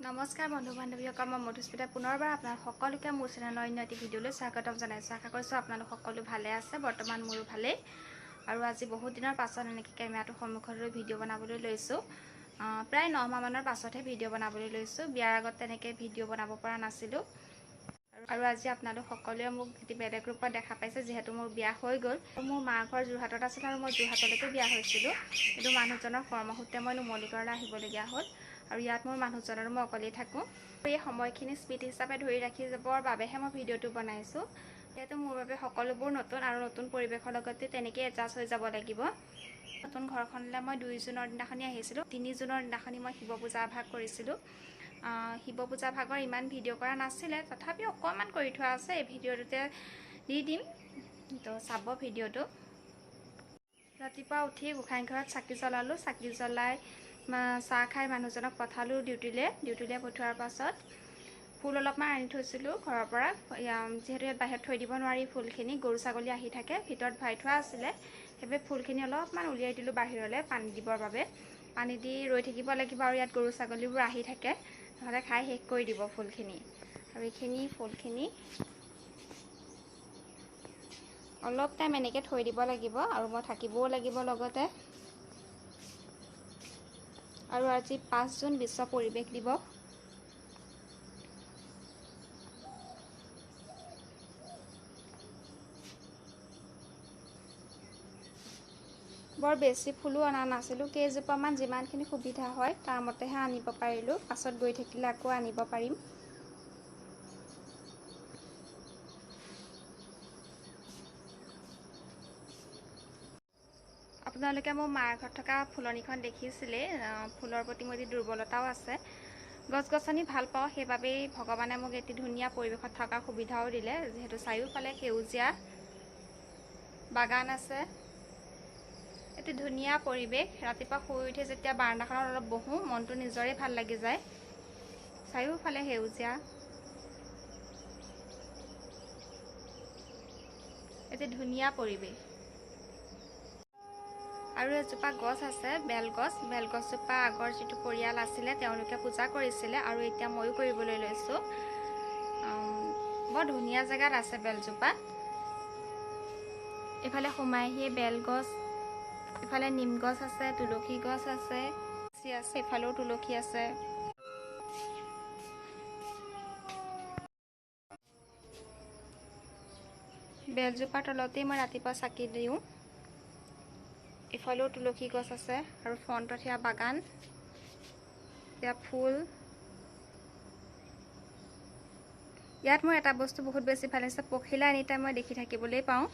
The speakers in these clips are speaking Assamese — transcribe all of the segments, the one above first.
নমস্কাৰ বন্ধু বান্ধৱীসকল, মই মধুস্মিতা পুনৰবাৰ আপোনালোক সকলোকে মোৰ চেনেলৰ অন্য এটি ভিডিঅ'লৈ স্বাগতম জনাইছোঁ। আশা কৰিছোঁ আপোনালোক সকলো ভালে আছে। বৰ্তমান মোৰো ভালেই। আৰু আজি বহুত দিনৰ পাছত এনেকৈ কেমেৰাটোৰ সন্মুখত লৈ ভিডিঅ' বনাবলৈ লৈছোঁ। প্ৰায় 9 মাহমানৰ পাছতহে ভিডিঅ' বনাবলৈ লৈছোঁ। বিয়াৰ আগত তেনেকৈ ভিডিঅ' বনাব পৰা নাছিলোঁ। আৰু আজি আপোনালোক সকলোৱে মোক এটি বেলেগ ৰূপত দেখা পাইছে, যিহেতু মোৰ বিয়া হৈ গ'ল। মোৰ মা ঘৰ যোৰহাটত আছিল আৰু মই যোৰহাটলৈকে বিয়া হৈছিলোঁ। কিন্তু মানুহজনৰ কৰ্মসূত্ৰে মই নুমলীগড়লৈ আহিবলগীয়া হ'ল। আৰু ইয়াত মোৰ মানুহজনৰ মই অকলেই থাকোঁ। এই সময়খিনি স্মৃতি হিচাপে ধৰি ৰাখি যাবৰ বাবেহে মই ভিডিঅ'টো বনাইছোঁ। যিহেতু মোৰ বাবে সকলোবোৰ নতুন আৰু নতুন পৰিৱেশৰ লগতে তেনেকৈয়ে এডজাষ্ট হৈ যাব লাগিব। নতুন ঘৰখনলৈ মই 2 জুনৰ দিনাখনি আহিছিলোঁ। 3 জুনৰ দিনাখনি মই শিৱ পূজা ভাগ কৰিছিলোঁ। শিৱ পূজা ভাগৰ ইমান ভিডিঅ' কৰা নাছিলে, তথাপিও অকণমান কৰি থোৱা আছে। এই ভিডিঅ'টোতে দি দিম, তো চাব ভিডিঅ'টো। ৰাতিপুৱা উঠি গোসাঁই ঘৰত চাকি জ্বলালোঁ। চাকি জ্বলাই চাহ খাই মানুহজনক পঠালোঁ ডিউটিলৈ। ডিউটিলৈ পঠোৱাৰ পাছত ফুল অলপমান আনি থৈছিলোঁ ঘৰৰ পৰা। যিহেতু ইয়াত বাহিৰত থৈ দিব নোৱাৰি ফুলখিনি, গৰু ছাগলী আহি থাকে, ভিতৰত ভৰাই থোৱা আছিলে। সেইবাবে ফুলখিনি অলপমান উলিয়াই দিলোঁ বাহিৰলৈ পানী দিবৰ বাবে। পানী দি ৰৈ থাকিব লাগিব আৰু ইয়াত গৰু ছাগলীবোৰ আহি থাকে, নহ'লে খাই শেষ কৰি দিব ফুলখিনি। আৰু এইখিনি ফুলখিনি অলপ টাইম এনেকৈ থৈ দিব লাগিব আৰু মই থাকিবও লাগিব লগতে। আৰু আজি 5 জুন বিশ্ব পৰিৱেশ দিৱস। বৰ বেছি ফুলো অনা নাছিলোঁ, কেইজোপামান যিমানখিনি সুবিধা হয় তাৰ মতেহে আনিব পাৰিলোঁ। পাছত গৈ থাকিলে আকৌ আনিব পাৰিম। আপোনালোকে মোৰ মাৰ ঘৰত থকা ফুলনিখন দেখিছিলেই। ফুলৰ প্ৰতি মোৰ এটি দুৰ্বলতাও আছে। গছ গছনি ভাল পাওঁ, সেইবাবেই ভগৱানে মোক এটি ধুনীয়া পৰিৱেশত থকাৰ সুবিধাও দিলে। যিহেতু চাৰিওফালে সেউজীয়া বাগান আছে, এটি ধুনীয়া পৰিৱেশ। ৰাতিপুৱা শুই উঠি যেতিয়া বাৰাণ্ডাখনত অলপ বহোঁ, মনটো নিজৰে ভাল লাগি যায়। চাৰিওফালে সেউজীয়া, এটি ধুনীয়া পৰিৱেশ। আৰু এজোপা গছ আছে, বেলগছ। বেলগছজোপা আগৰ যিটো পৰিয়াল আছিলে তেওঁলোকে পূজা কৰিছিলে আৰু এতিয়া ময়ো কৰিবলৈ লৈছোঁ। বৰ ধুনীয়া জেগাত আছে বেলজোপা। এইফালে সোমাই আহি বেলগছ, ইফালে নিম গছ আছে, তুলসী গছ আছে, ইফালেও তুলসী আছে। বেলজোপাৰ তলতেই মই ৰাতিপুৱা চাকি দিওঁ। ইফালেও তুলসী গছ আছে আৰু ফ্ৰণ্টত সেয়া বাগান, সেয়া ফুল। ইয়াত মোৰ এটা বস্তু বহুত বেছি ভাল লাগিছে, পখিলা এনি টাইম মই দেখি থাকিবলৈ পাওঁ।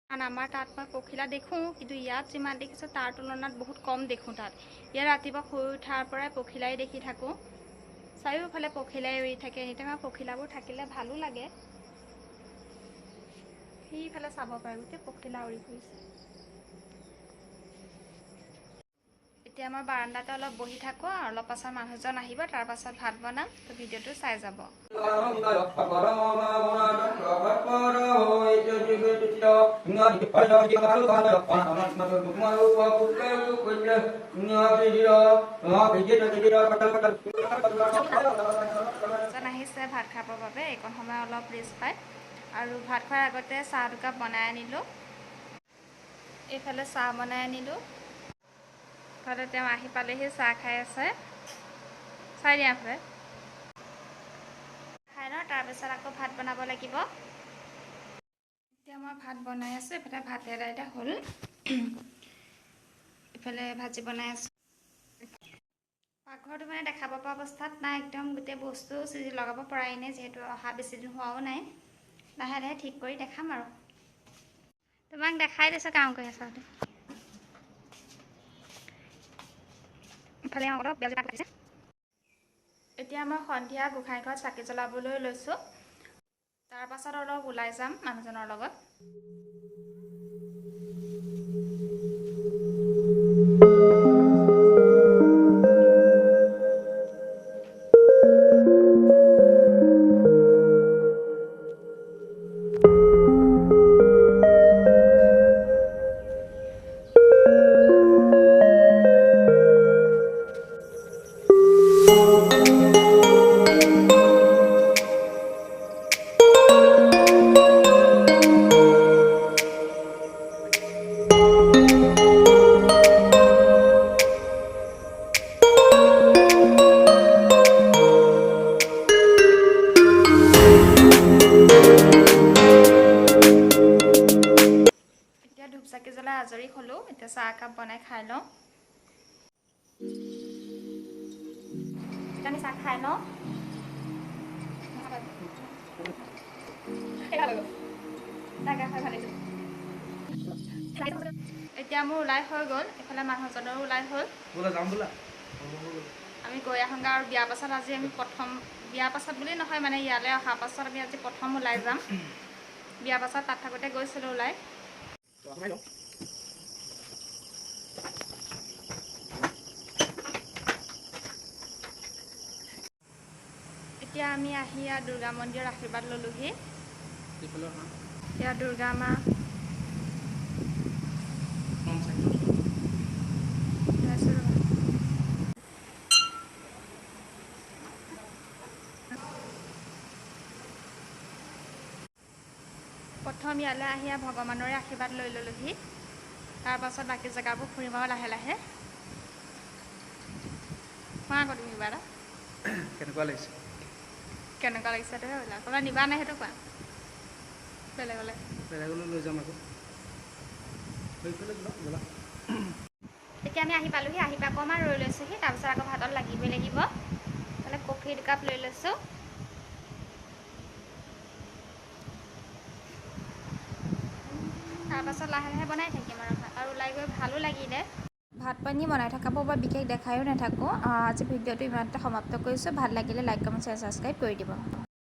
কাৰণ আমাৰ তাত মই পখিলা দেখোঁ, কিন্তু ইয়াত যিমান দেখিছোঁ তাৰ তুলনাত বহুত কম দেখোঁ তাত। ইয়াত ৰাতিপুৱা শুই উঠাৰ পৰাই পখিলাই দেখি থাকোঁ। চাৰিওফালে পখিলাই উৰি থাকে এনি টাইম। পখিলাবোৰ থাকিলে ভালো লাগে। সেইফালে চাব পাৰে, গোটেই পখিলা উৰি ফুৰিছে। এতিয়া মই বাৰাণ্ডাতে অলপ বহি থাকোঁ আৰু অলপ পাছত মানুহজন আহিব, তাৰ পাছত ভাত বনাম। তো ভিডিঅ'টো চাই যাব। আহিছে ভাত খাবৰ বাবে, এইকণ সময় অলপ ৰেষ্ট পায়। আৰু ভাত খোৱাৰ আগতে চাহ দুকাপ বনাই আনিলোঁ। এইফালে চাহ বনাই আনিলোঁ। ইফালে তেওঁ আহি পালেহি, চাহ খাই আছে। চাই দিয়া ফালে খাই লওঁ, তাৰপিছত আকৌ ভাত বনাব লাগিব। এতিয়া মই ভাত বনাই আছোঁ। এইফালে ভাত এটা হ'ল, ইফালে ভাজি বনাই আছোঁ। পাকঘৰটো মানে দেখাব পৰা অৱস্থাত নাই, একদম গোটেই বস্তু চিজি লগাব পৰাই নাই, যিহেতু অহা বেছি দিন হোৱাও নাই। লাহে লাহে ঠিক কৰি দেখাম আৰু। তোমাক দেখাই দিছোঁ কাম কৰি আছা। এতিয়া মই সন্ধিয়া গোসাঁই ঘৰত চাকি জ্বলাবলৈ লৈছোঁ। তাৰ পাছত অলপ ওলাই যাম মানুহজনৰ লগত। এতিয়া চাহ একাপ বনাই খাই লওঁ। এতিয়া আমি চাহ খাই লওঁ। এতিয়া মোৰ ওলাই হৈ গ'ল, এইফালে মানুহজনৰো ওলাই হ'ল। ব'লা যাম ব'লা। আমি গৈ আহোঁগৈ। আৰু বিয়াৰ পাছত আজি আমি প্ৰথম, বিয়াৰ পাছত বুলি নহয়, মানে ইয়ালৈ অহাৰ পাছত আমি আজি প্ৰথম ওলাই যাম। বিয়াৰ পাছত তাত থাকোঁতে গৈছিলোঁ ওলাই। এতিয়া আমি আহি ইয়াত দুৰ্গা মন্দিৰৰ আশীৰ্বাদ ল'লোহি। এইফালে আহা। ইয়াত দুৰ্গা মা। ফ্ৰণ্ট চাইডত। ৰৈছোঁ ৰ'বা। প্ৰথম ইয়ালৈ আহি ইয়াত ভগৱানৰে আশীৰ্বাদ লৈ ল'লোহি, তাৰপাছত বাকী জেগাবোৰ ফুৰিম আৰু লাহে লাহে। কোৱা আকৌ তুমি কিবা এটা। কেনেকুৱা লাগিছে? কেনেকুৱা লাগিছে সেইটোহে ওলা। ক'ৰবাত নিবা নাই সেইটো কোৱা, বেলেগলৈ। বেলেগলৈ লৈ যাম আকৌ। সেইফালে যোৱা ব'লা। এতিয়া আমি আহি পালোহি, আহি পাই অকণমান ৰৈ লৈছোঁহি, তাৰপিছত আকৌ ভাতত লাগিবই লাগিব। এইফালে কফি 2 কাপ লৈ লৈছোঁ। তাৰপাছত লাহে লাহে বনাই থাকিম আৰু ভাত। আৰু ওলাই গৈ ভালো লাগিলে। ভাত পানী বনাই থকাবোৰ বৰ বিশেষ দেখায়ো নাথাকোঁ। আজি ভিডিঅ'টো ইমানতে সমাপ্ত কৰিছোঁ। ভাল লাগিলে লাইক, কমেণ্ট, শ্বেয়াৰ, ছাবস্ক্ৰাইব কৰি দিব।